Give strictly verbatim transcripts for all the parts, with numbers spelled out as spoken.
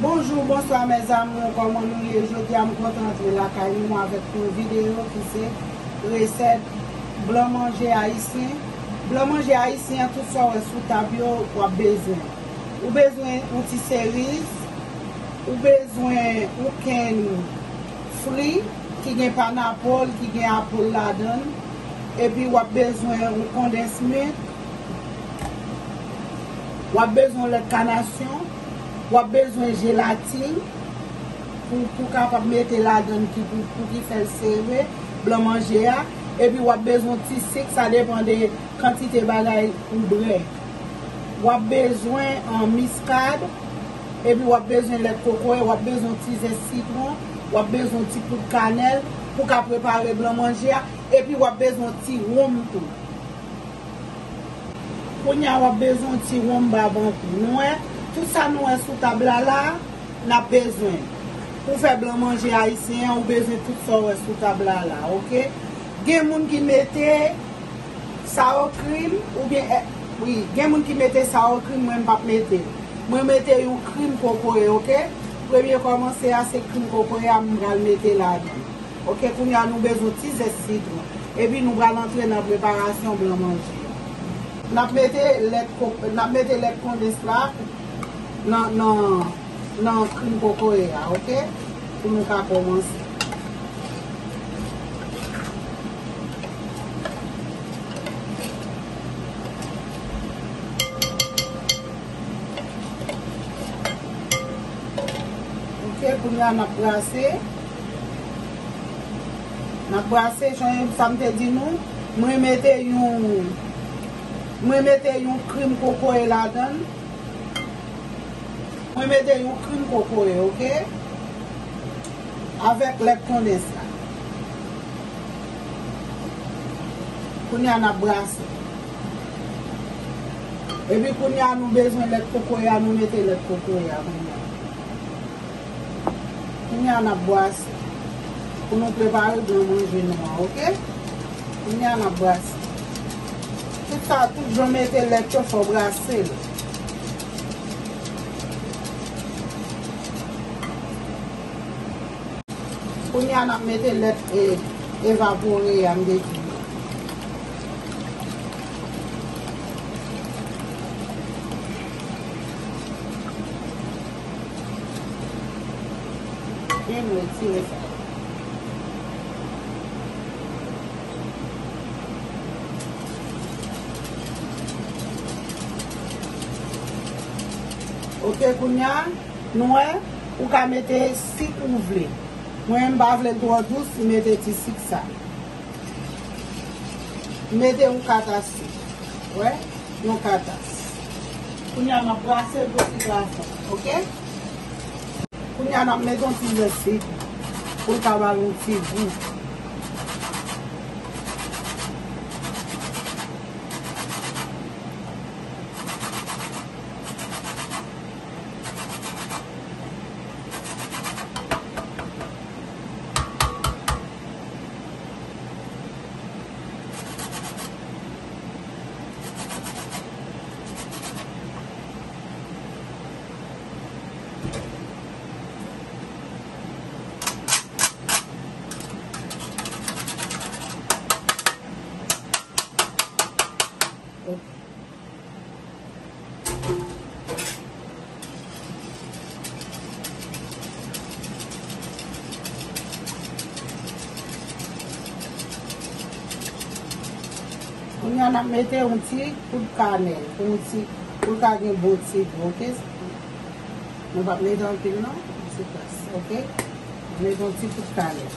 Bonjou, bonswa, mes amours, kòman nou ye? Jodi a, m kontan antre lakay nou avèk yon videyo ki se resèt blan manje ayisyen. Blan manje ayisyen an, tout sa w wè sou tab yo, w ap bezwen. Ou bezwen yon ti seriz, ou bezwen yon kenn fri ki gen panapòl, ki gen apòl ladan l, epi w ap bezwen yon kondens milk, w ap bezwen lèt kanasyon, w ap bezwen jelatin pou, pou kapab mete ladan l ki pou, pou ki fè l sere blan manje a. Epi w ap bezwen ti sik, sa depann de kantite bagay ou bwè. W ap bezwen, an, miskad, epi w ap bezwen lèt kokoye, w ap bezwen ti zès sitwon, w ap bezwen ti poud kanèl pou ka prepare blan manje a, epi w ap bezwen ti wonm tou. Kounye a, w ap bezwen yon ti wonm babankou. Nou wè, tout sa nou wè sou tab la la, n ap bezwen. Pou fè blan manje ayisyen an, ou bezwen tout sa w wè sou tab la la, oke? Gen moun ki mete sour cream, oubyen, eh, wi, gen moun ki mete sour cream, mwen m p ap mete. Mwen mete yon krim kokoye, oke? Premye kòmanse a, se krim kokoye a m pral mete ladan. Oke, kounye a nou bezwen ti zès sitwon. Epi nou pral antre nan preparasyon blan manje a. N ap mete lèt ko-, n ap mete lèt kondens la nan, nan, nan krim kokoye a, oke? Pou nou ka kòmanse. Oke, kounye a n ap brase. N ap brase, jan sa m te di nou. Mwen mete yon, mwen mete yon krim kokoye ladan l. Mwen mete yon krim kokoye, oke? Avèk lèt kondens la. Kounye a n ap brase. Epi kounye a nou bezwen lèt kokoye a, nou mete lèt kokoye a kounye a. Kounye a n ap brase. Pou nou prepare blan manje nou an, oke? Kounye a n ap brase. Tout sa, tout jan mete lèt yo, fò w brase l. Kounye a n ap mete lèt, e, evapore a m te di nou. Byen retire sa. Oke, kounye a, nou wè, ou ka mete sik ou vle. Mwen, m pa vle l twò dous, m mete ti sik sa. M mete yon kat a sik. Wè? Yon kat a sik. Kounye a, m ap brase l pou sik la fonn. Oke? Kounye a, n ap mete yon ti zès sitwon pou l ka ba l yon ti gou. Kounye a, n ap mete yon ti poud kanèl pou yon ti, pou l ka gen bon ti gou, oke? Nou p ap mete anpil non, ti kras, oke? Mete yon ti poud kanèl.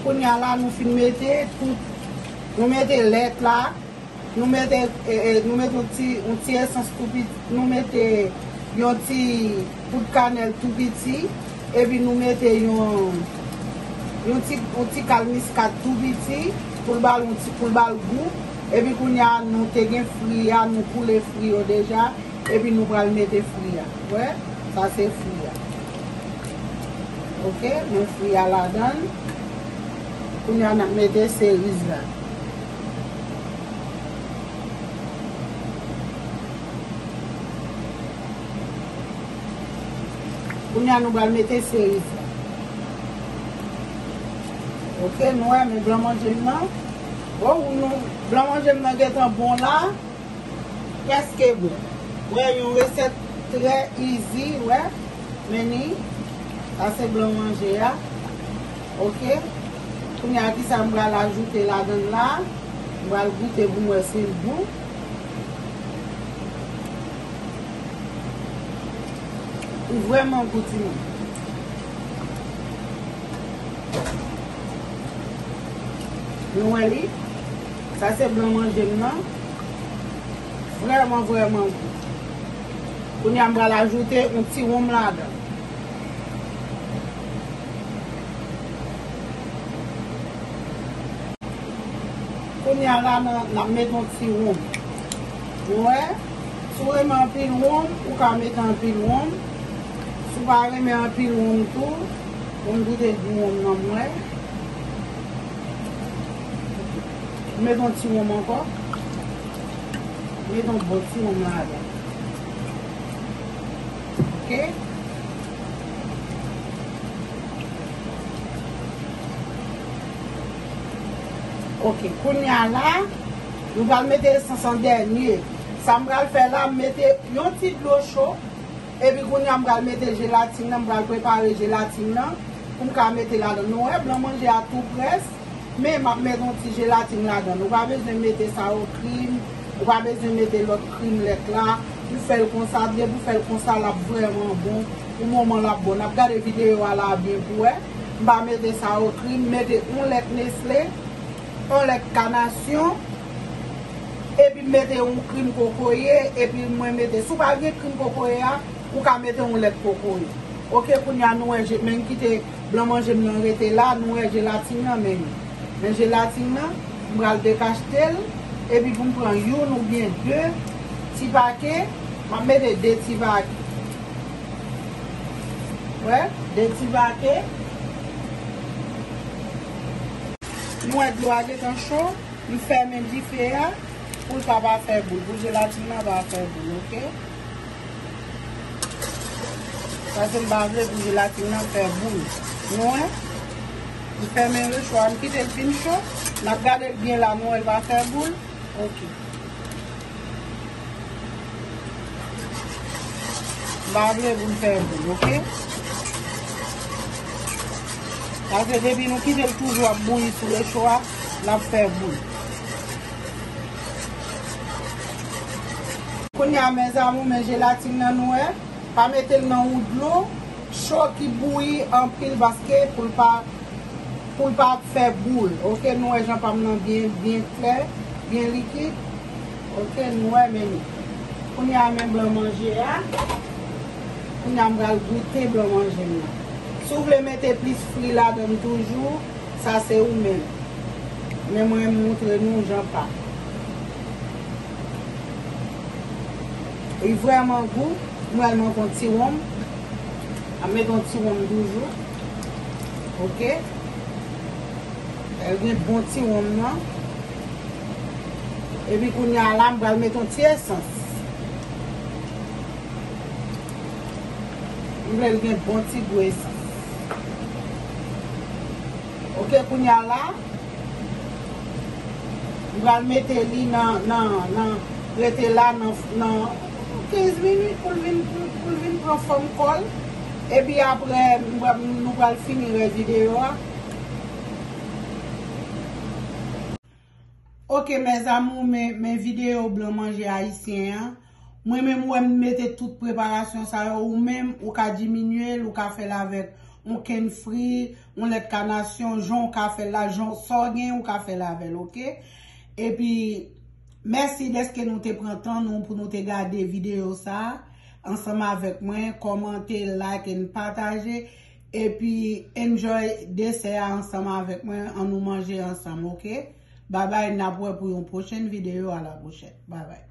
Kounye a la, nou fin mete tout, nou mete lèt la, nou mete, e, e, nou mete yon ti, yon ti esans tou piti, nou mete yon ti poud kanèl tou piti, epi nou mete yon, yon ti, yon ti kal miskad tou piti, pou l ba l yon ti, pou l ba l gou. Epi kounye a, nou te gen fri a, nou koule fri yo deja, epi nou pral mete fri a. Wè? Sa se fri a. Oke, men fri a ladan l. Kounye a n ap mete seriz la. Kounye a nou pral mete seriz la. Oke, nou wè, men blan manje m nan. O, nou, blan manje m nan gentan bon la. Prèske bon. Wè, yon resèt trè easy, wè. Men ni, sa se blan manje a. Oke. Kounye a, kisa m pral ajoute ladan l la? M pral goute pou m wè si l bon. Li vrèman gou, timoun. Nou wè li? Sa se blan manje m nan. Vrèman, vrèman gou. Kounye a, m pral ajoute yon ti wonm ladan. Kounye a la, n, n ap mete yon ti wonm. Ou wè? Si w renmen anpil wonm, ou ka mete anpil wonm. Si w pa renmen anpil wonm tou, bon, m goute gou wonm nan m wè. Mete yon ti wonm ankò. Mete yon bon ti wonm ladan. Oke? Oke, kounye a la, nou pral mete esans an dènye. Sa m pral fè la, m mete yon ti dlo cho, epi kounye a m pral mete jelatin nan, m pral prepare jelatin nan pou m ka mete ladan. Nou wè, blan manje a tou près. Men m ap mete yon ti jelatin ladan. Ou pa bezwen mete sour cream, ou pa bezwen mete lòt krim lèt la. Ou fè l konsa, depi w fè l konsa, l ap vrèman bon. Pou moman l ap bon. N ap gade videyo a la byen pou wè. M pa mete sour cream, m mete yon lèt Nestlé, yon lèt kanasyon, epi m mete yon krim kokoye, epi mwen mete, si w pa gen krim kokoye a, ou ka mete yon lèt kokoye. Oke, kounye a nou wè, je, men m kite blan manje m nan rete la, nou wè jelatin nan, men li. Men jelatin nan, m pral dekachte l, epi pou m pran youn oubyen de ti pake, m ap mete de ti pake. Wè, de ti pake. Nou wè dlo a gentan cho, m fèmen dife a pou l pa, pa fè boul, pou jelatin nan pa fè boul, oke? Paske m pa vle pou jelatin nan fè boul. Nou wè? M fèmen le cho a, m kite l fin cho. N ap gade l byen la, nou wè l pa fè boul. Oke. M pa vle pou l fè boul, oke? Paske depi nou kite l toujou ap bouyi sou le cho a, l ap fè boul. Kounye a, mes amours, men jelatin nan nou wè, pa mete l nan yon dlo cho ki bouyi anpil paske pou l pa, pou l pa fè boul. Oke, nou wè jan pa m nan byen, byen klè, byen likid. Oke, nou wè, men li. Kounye a, men blan manje a. Kounye a, m pral goute blan manje m nan. Si w vle mete plis fri ladan l toujou, sa se ou menm. Men mwen, m montre nou jan pa. Li vrèman gou. M pral manke yon ti wonm. M ap mete yon ti wonm toujou. Oke. Fè l gen bon ti wonm nan. Epi kounye a la, m pral mete yon ti esans. M vle l gen bon ti gou esans. Oke, kounye a la, m pral mete li nan, nan, nan, rete la nan, nan kenz minit pou l vin, pou, pou l vin pran fòm kò l. Epi apre, m pral, nou pral fini rès videyo a. Oke, mes amours, men, men videyo blan manje ayisyen an. Mwen menm, ou wè m mete tout preparasyon sa yo, ou menm, ou ka diminye l, ou ka fè l avèk yon kenn fri, yon lèt kanasyon, jan w ka fè l la, jan w, sa w gen, ou ka fè l avè l, oke? Epi, mèsi dèske nou te pran tan nou pou nou te gade videyo sa a ansanm avèk mwen, kòmante, like and pataje, epi enjoy desè a ansanm avèk mwen, ann nou manje ansanm, oke? Babay, n ap wè pou yon pwochèn videyo, a la pwochèn. Babay.